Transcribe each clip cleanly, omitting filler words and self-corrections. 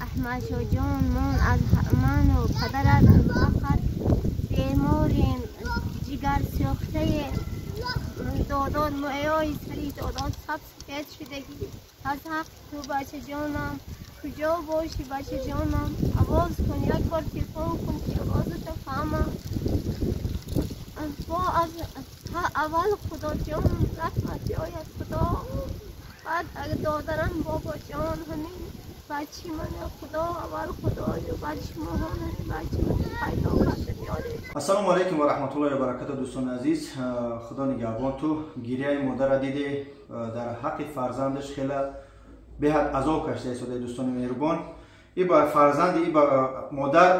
Аҳмадшоҳ ҷон, мон аз ману падарат фақат беморем, ҷигар сӯхтаи додод, мӯёи сари додод саб сафед шудагӣ. Аз ҳақ ту, бачаҷонам, куҷо бошӣ, бачаҷонам? Овоз кун, як бор телефон кун, ки овозата фаҳмам. Бо аз аввал Худоҷон раҳмат биёяд, Худо, баъд додарам, бобоҷон, ҳамин бачи мана Худо, аввал Худою, баъд шумоҳо ҳамин бачи мана пайдо карда биёред. Ассалому алайкум ва раҳматуллоҳи ва баракату, дӯстони азиз. Худо нигаҳбон ту. Гирияи модара диде, дар ҳаққи фарзандаш хела беҳад азоб кашида истодаи, дӯстони меҳрубон. И ба фарзанди и ба модар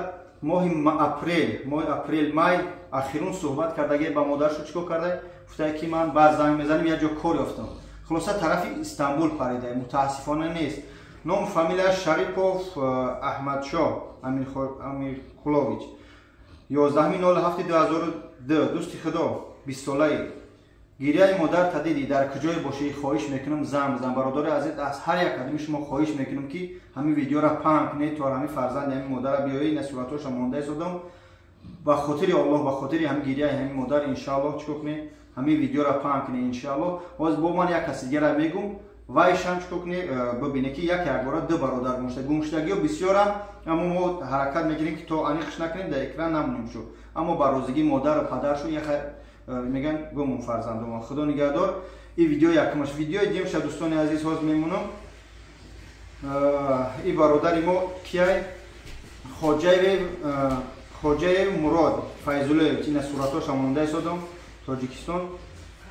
моҳи апрел, май ахирун суҳбат кардагӣ ба модаршу. Чӣ кор карда? Гуфтае, ки ман баъд занг мезанем, як ҷо кор ёфтам. Хулоса, тарафи Истанбул парида, мутаассифона нест. Ному фамилияш Шарипов Аҳмадшоҳ Амирқулович, 11.07.2002. Дӯсти худо, 20-солаи, гирияи модар тадиди, дар куҷое бошӣ, хоҳиш мекунам, занг бизан. Бародари азиз, аз ҳар як қадами шумо хоҳиш мекунам, ки ҳамин видеоро паҳн кунед, то ҳамин фарзанди ҳамин модара биёед. На суратҳоша монда истодам. Ба хотири Аллоҳ, ба хотири ҳамин гирияи ҳамин модар, иншааллоҳ, чӣ кор кунед? Ҳамин видеоро паҳн кунед, иншааллоҳ. Ҳозир бо ман як каси дигара мегум, вайшам чӣ кор кунед, бибине, ки як якбора ду бародар гумшуда. Гумшудагиҳо бисёрам, аммо мо ҳаракат мекунем, ки то аниқш накунем, дар экран намонем шу. Аммо ба розигии модару падаршу яха меган гумун фарзандумон. Худо нигаҳдор. И видео якумаш. Видеои дуюмша, дӯстони азиз, ҳозир мемонам. И бародари мо кияй? Хоҷаев Мурод Файзуллоевич. Ина суратҳоша монда истодам. Тоҷикистон,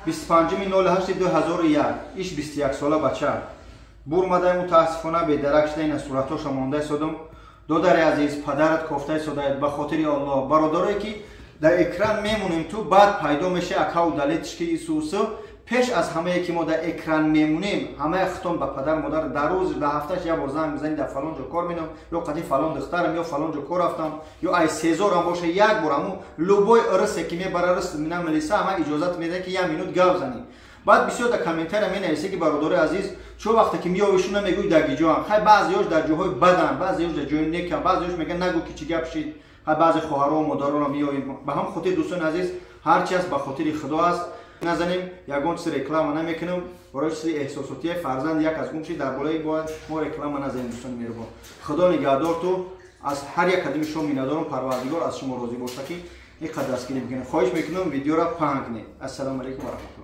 25.08.2001, иш 21-сола бача бурмадай, мутаассифона бедарак шуда. Ина суратҳоша монда истодам. Додари азиз, падарат кофта истодаед. Ба хотири Аллоҳ, бародарое ки дар экран мемонем, ту баъд пайдо меша, акау далетиш ки исусу. Пеш аз ҳамае ки мо дар экран мемонем, ҳамаи хитон ба падар модар дар рӯз, дар ҳафташ як бор занг мезанӣ: дар фалон ҷо кор менам, ё қати фалон духтарам, ё фалон ҷо кор рафтам, ё ай сезорам боша, як бор ҳаму любой ырысе ки мебара, рыс намелиса, ҳама иҷозат медиҳад, ки як минут гап занӣ. Баъд бисёр дар комментария менависе, ки бародари азиз, чо вақте ки меёвишу, намегӯй дар гиҷоам. Хай, баъзеёш дар ҷоҳои бадан, баъзеёш дар ҷои некам, баъзеёш мегӯян, нагӯ, ки чӣ гап шид. Хай, баъзе хоҳаро, модаронро меёвем. Ба ҳам хотир, дӯстони азиз, ҳарчи аст, ба хотири Худо аст, назанем, ягон чиз реклама намекунем. Барои чизи эҳсосотие фарзанд як аз гум шид, дар болои бояд мо реклама назанем. Дӯстони меҳрубон, Худо нигаҳдор ту. Аз ҳар як қадами шумо миннатдорам. Парвардигор аз шумо розӣ боша, ки ин қадр дастгирӣ мекунед. Хоҳиш мекунам, видеоро паҳн кунед. Ассалому алайкум ва раҳматуллоҳ.